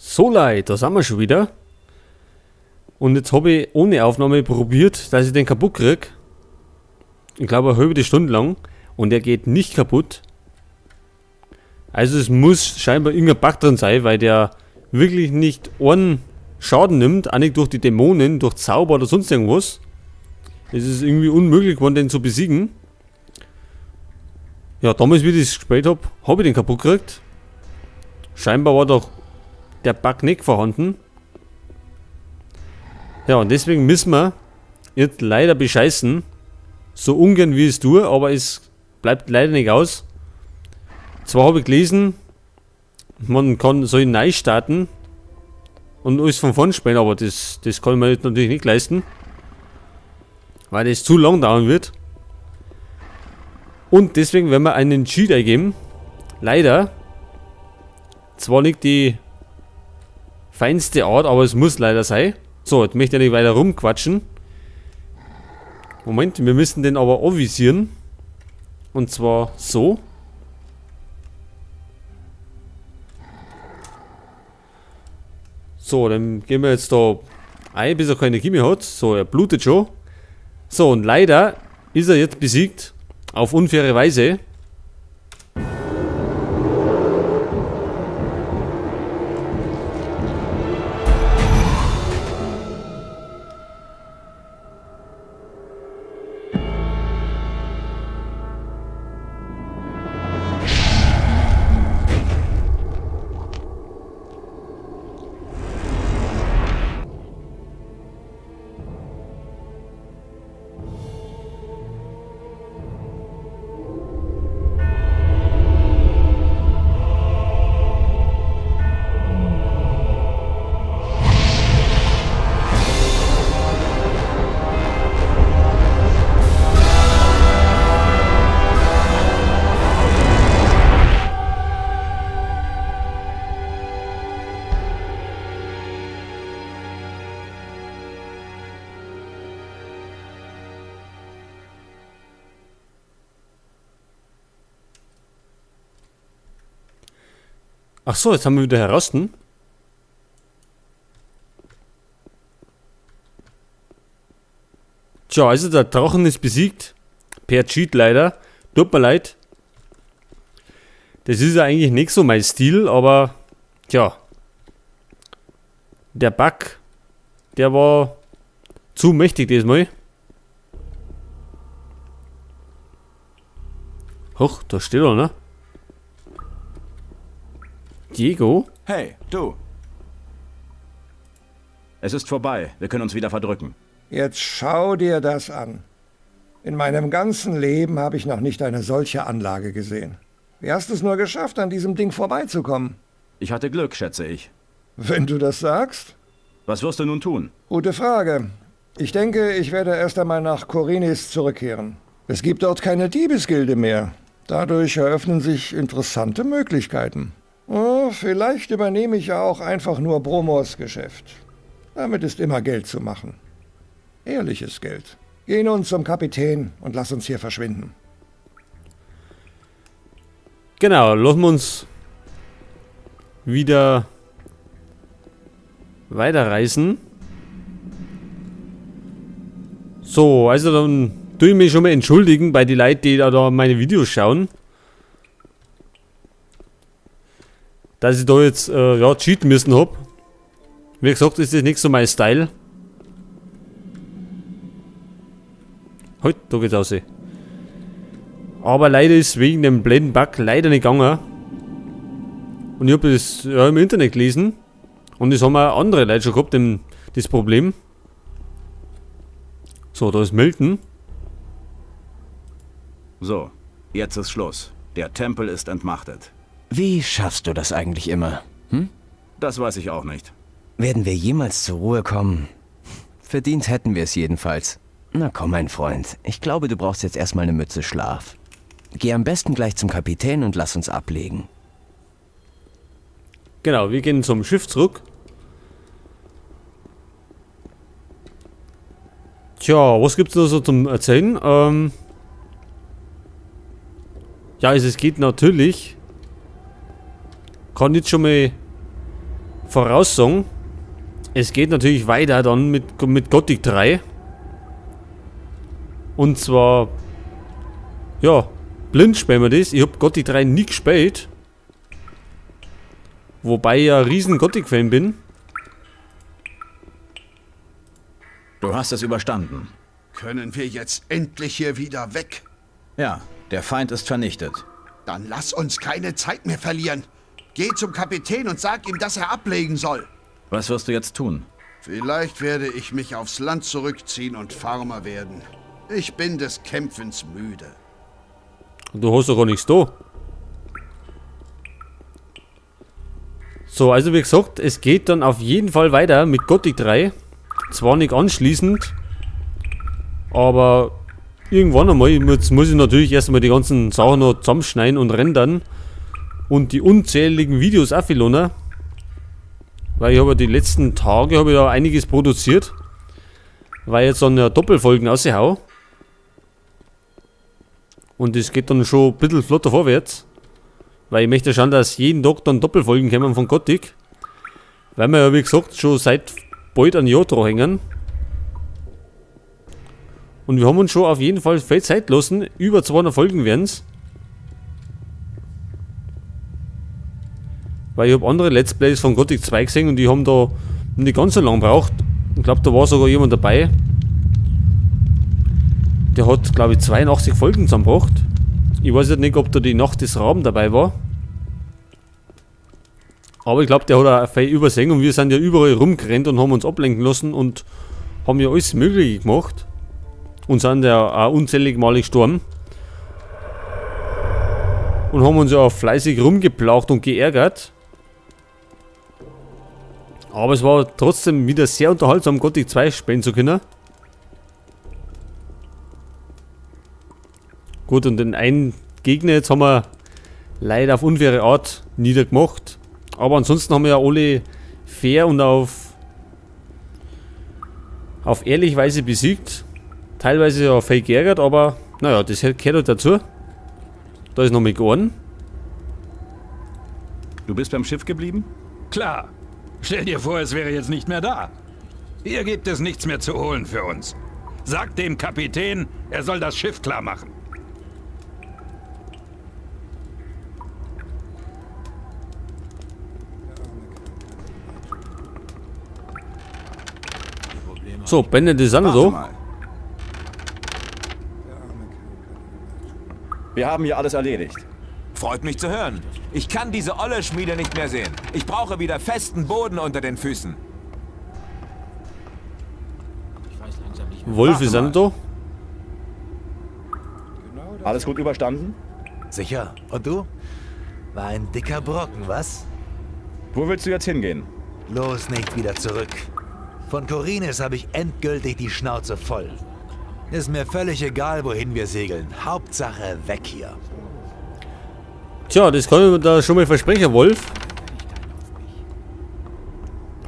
So Leute, da sind wir schon wieder. Und jetzt habe ich ohne Aufnahme probiert, dass ich den kaputt krieg. Ich glaube eine halbe Stunde lang. Und er geht nicht kaputt. Also es muss scheinbar irgendein Bug drin sein, weil der wirklich nicht einen Schaden nimmt, auch nicht durch die Dämonen, durch Zauber oder sonst irgendwas. Es ist irgendwie unmöglich geworden, den zu besiegen. Ja, damals, wie ich das gespielt hab, hab ich den kaputt gekriegt. Scheinbar war doch der Bug nicht vorhanden. Ja, und deswegen müssen wir jetzt leider bescheißen. So ungern wie ich es tue, aber es bleibt leider nicht aus. Zwar habe ich gelesen, man kann so neu starten und alles von vorn spielen, aber das kann man jetzt natürlich nicht leisten, weil das zu lang dauern wird. Und deswegen werden wir einen Cheat eingeben. Leider. Zwar nicht die feinste Art, aber es muss leider sein. So, jetzt möchte ich nicht weiter rumquatschen. Moment, wir müssen den aber anvisieren. Und zwar so. So, dann gehen wir jetzt da ein, bis er keine Energie mehr hat. So, er blutet schon. So, und leider ist er jetzt besiegt. Auf unfaire Weise. Ach so, jetzt haben wir wieder heraus. Tja, also der Drachen ist besiegt. Per Cheat leider. Tut mir leid. Das ist ja eigentlich nicht so mein Stil, aber tja. Der Bug, der war zu mächtig diesmal. Hoch, da steht er, ne? Diego? Hey, du! Es ist vorbei. Wir können uns wieder verdrücken. Jetzt schau dir das an. In meinem ganzen Leben habe ich noch nicht eine solche Anlage gesehen. Wie hast du es nur geschafft, an diesem Ding vorbeizukommen? Ich hatte Glück, schätze ich. Wenn du das sagst? Was wirst du nun tun? Gute Frage. Ich denke, ich werde erst einmal nach Khorinis zurückkehren. Es gibt dort keine Diebesgilde mehr. Dadurch eröffnen sich interessante Möglichkeiten. Oh, vielleicht übernehme ich ja auch einfach nur Bromors Geschäft. Damit ist immer Geld zu machen. Ehrliches Geld. Geh nun zum Kapitän und lass uns hier verschwinden. Genau, lassen wir uns wieder weiterreisen. So, also dann tue ich mich schon mal entschuldigen bei den Leuten, die da meine Videos schauen. Dass ich da jetzt ja, cheaten müssen hab. Wie gesagt, ist das nicht so mein Style. Heute, da geht's raus. Aber leider ist wegen dem blöden Bug leider nicht gegangen. Und ich hab das ja, im Internet gelesen. Und das haben auch andere Leute schon gehabt, das Problem. So, da ist Milton. So, jetzt ist Schluss. Der Tempel ist entmachtet. Wie schaffst du das eigentlich immer? Hm? Das weiß ich auch nicht. Werden wir jemals zur Ruhe kommen? Verdient hätten wir es jedenfalls. Na komm, mein Freund. Ich glaube, du brauchst jetzt erstmal eine Mütze Schlaf. Geh am besten gleich zum Kapitän und lass uns ablegen. Genau, wir gehen zum Schiff zurück. Tja, was gibt's noch so zum Erzählen? Ja, also es geht natürlich. Kann jetzt schon mal voraussagen. Es geht natürlich weiter dann mit Gothic 3. Und zwar, ja, blind spielen wir das. Ich hab Gothic 3 nie gespielt. Wobei ich ja riesen Gothic-Fan bin. Du hast es überstanden. Können wir jetzt endlich hier wieder weg? Ja, der Feind ist vernichtet. Dann lass uns keine Zeit mehr verlieren. Geh zum Kapitän und sag ihm, dass er ablegen soll. Was wirst du jetzt tun? Vielleicht werde ich mich aufs Land zurückziehen und Farmer werden. Ich bin des Kämpfens müde. Du hast doch gar nichts da. So, also wie gesagt, es geht dann auf jeden Fall weiter mit Gothic 3. Zwar nicht anschließend, aber irgendwann einmal. Jetzt muss ich natürlich erstmal die ganzen Sachen noch zusammenschneiden und rendern. Und die unzähligen Videos auch viel lohnen. Weil ich habe ja die letzten Tage hab ich da einiges produziert. Weil ich jetzt dann ja Doppelfolgen raushau. Und das geht dann schon ein bisschen flotter vorwärts. Weil ich möchte schauen, dass jeden Tag dann Doppelfolgen kommen von Gothic. Weil wir ja, wie gesagt, schon seit bald ein Jahr dran hängen. Und wir haben uns schon auf jeden Fall viel Zeit gelassen. Über 200 Folgen werden's. Weil ich hab andere Let's Plays von Gothic 2 gesehen und die haben da nicht ganz so lang gebraucht. Ich glaub, da war sogar jemand dabei. Der hat, glaub ich, 82 Folgen zusammengebracht. Ich weiß jetzt nicht, ob da die Nacht des Raben dabei war. Aber ich glaub, der hat auch viel übersehen und wir sind ja überall rumgerannt und haben uns ablenken lassen und haben ja alles Mögliche gemacht. Und sind ja auch unzählige Male gestorben. Und haben uns ja auch fleißig rumgeplagt und geärgert. Aber es war trotzdem wieder sehr unterhaltsam, Gothic 2 spielen zu können. Gut, und den einen Gegner jetzt haben wir leider auf unfaire Art niedergemacht. Aber ansonsten haben wir ja alle fair und auf ehrliche Weise besiegt. Teilweise ja viel geärgert, aber naja, das gehört halt dazu. Da ist noch mal Gorn. Du bist beim Schiff geblieben? Klar. Stell dir vor, es wäre jetzt nicht mehr da. Hier gibt es nichts mehr zu holen für uns. Sag dem Kapitän, er soll das Schiff klar machen. So, Bennett ist auch noch Warte da. mal. Wir haben hier alles erledigt. Freut mich zu hören. Ich kann diese olle Schmiede nicht mehr sehen. Ich brauche wieder festen Boden unter den Füßen. Wolf Warte ist auch mal. noch da. Alles gut überstanden? Sicher. Und du? War ein dicker Brocken, was? Wo willst du jetzt hingehen? Los, nicht wieder zurück. Von Khorinis habe ich endgültig die Schnauze voll. Ist mir völlig egal, wohin wir segeln. Hauptsache weg hier. Tja, das kann ich mir da schon mal versprechen, Wolf.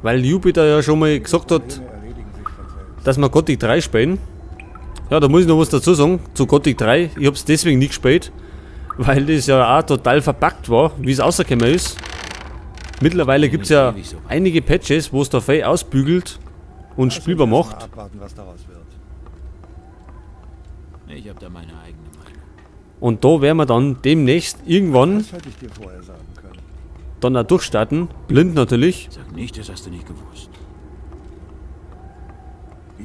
Weil Jupiter ja schon mal gesagt hat, dass wir Gothic 3 spielen. Ja, da muss ich noch was dazu sagen, zu Gothic 3. Ich hab's deswegen nicht gespielt, weil das ja auch total verpackt war, wie es rausgekommen ist. Mittlerweile gibt's ja einige Patches, wo es da viel ausbügelt und spielbar macht. Abwarten, was daraus wird. Ich hab da meine eigene Meinung. Und da werden wir dann demnächst irgendwann Das hätte ich dir vorher sagen können. dann auch durchstarten. Blind natürlich. Sag nicht, das hast du nicht gewusst.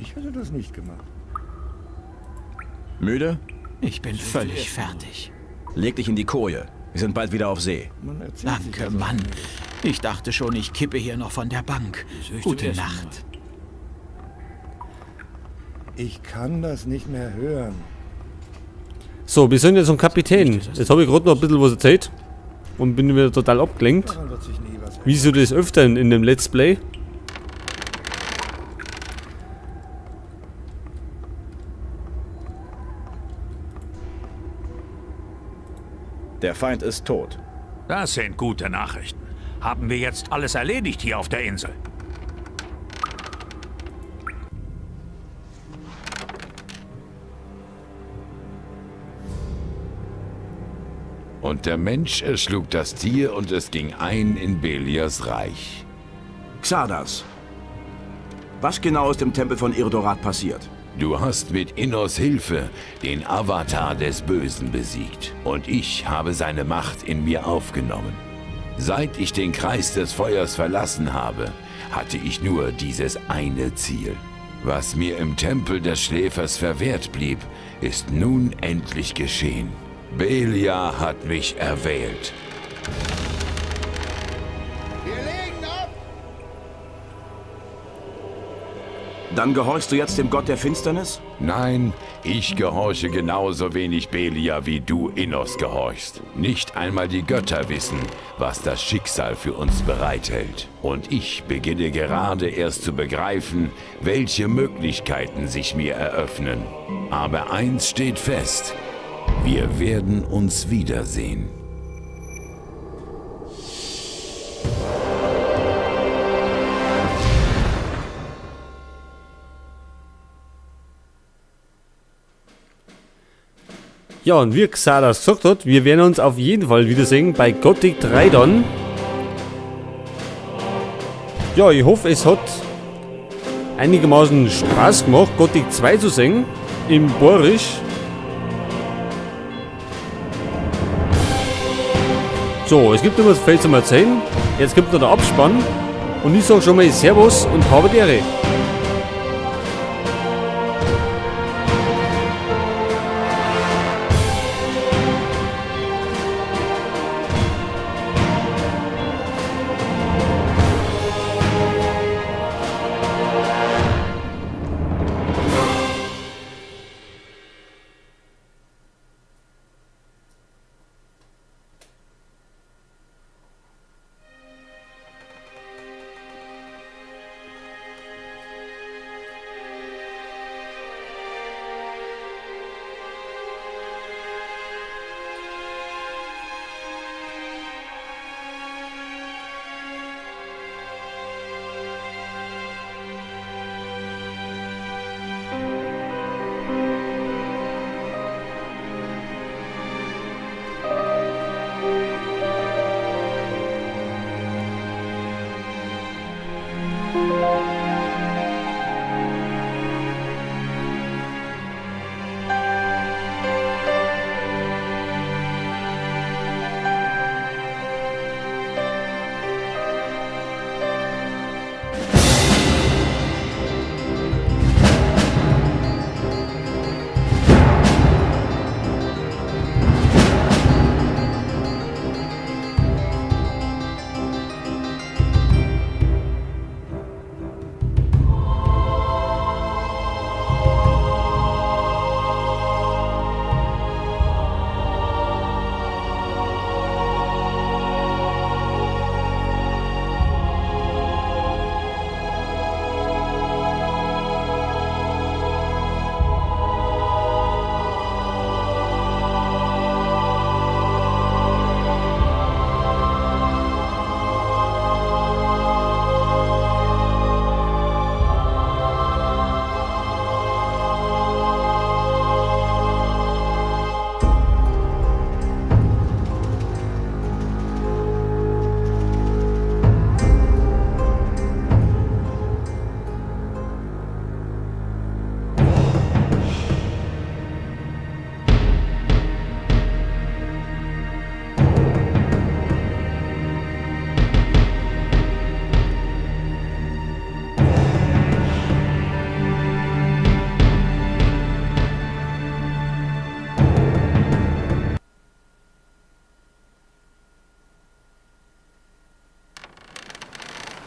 Ich hätte das nicht gemacht. Müde? Ich bin völlig fertig. Leg dich in die Koje. Wir sind bald wieder auf See. Man erzählt sich Danke, das auch Mann. nicht. Ich dachte schon, ich kippe hier noch von der Bank. Gute Nacht. Ich kann das nicht mehr hören. So, wir sind jetzt zum Kapitän. Jetzt habe ich gerade noch ein bisschen was erzählt und bin wieder total abgelenkt. Daran wird sich nie was Wie so das öfter in dem Let's Play. Der Feind ist tot. Das sind gute Nachrichten. Haben wir jetzt alles erledigt hier auf der Insel? Und der Mensch erschlug das Tier und es ging ein in Beliars Reich. Xardas, was genau ist im Tempel von Irdorath passiert? Du hast mit Innos Hilfe den Avatar des Bösen besiegt und ich habe seine Macht in mir aufgenommen. Seit ich den Kreis des Feuers verlassen habe, hatte ich nur dieses eine Ziel. Was mir im Tempel des Schläfers verwehrt blieb, ist nun endlich geschehen. Beliar hat mich erwählt. Wir legen ab! Dann gehorchst du jetzt dem Gott der Finsternis? Nein, ich gehorche genauso wenig Beliar, wie du Innos gehorchst. Nicht einmal die Götter wissen, was das Schicksal für uns bereithält. Und ich beginne gerade erst zu begreifen, welche Möglichkeiten sich mir eröffnen. Aber eins steht fest: Wir werden uns wiedersehen. Ja, und wie Xardas gesagt hat, wir werden uns auf jeden Fall wiedersehen bei Gothic 3 dann. Ja, ich hoffe, es hat einigermaßen Spaß gemacht, Gothic 2 zu sehen im Borisch. So, es gibt immer viel zum Erzählen. Jetzt kommt noch der Abspann. Und ich sag schon mal Servus und habe die Ehre.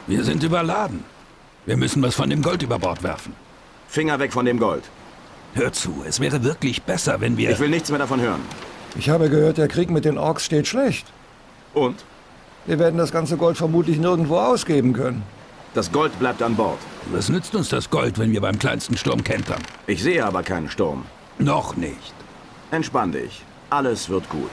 Wir sind überladen. Wir müssen was von dem Gold über Bord werfen. Finger weg von dem Gold. Hör zu, es wäre wirklich besser, wenn wir... Ich will nichts mehr davon hören. Ich habe gehört, der Krieg mit den Orks steht schlecht. Und? Wir werden das ganze Gold vermutlich nirgendwo ausgeben können. Das Gold bleibt an Bord. Was nützt uns das Gold, wenn wir beim kleinsten Sturm kentern? Ich sehe aber keinen Sturm. Noch nicht. Entspann dich. Alles wird gut.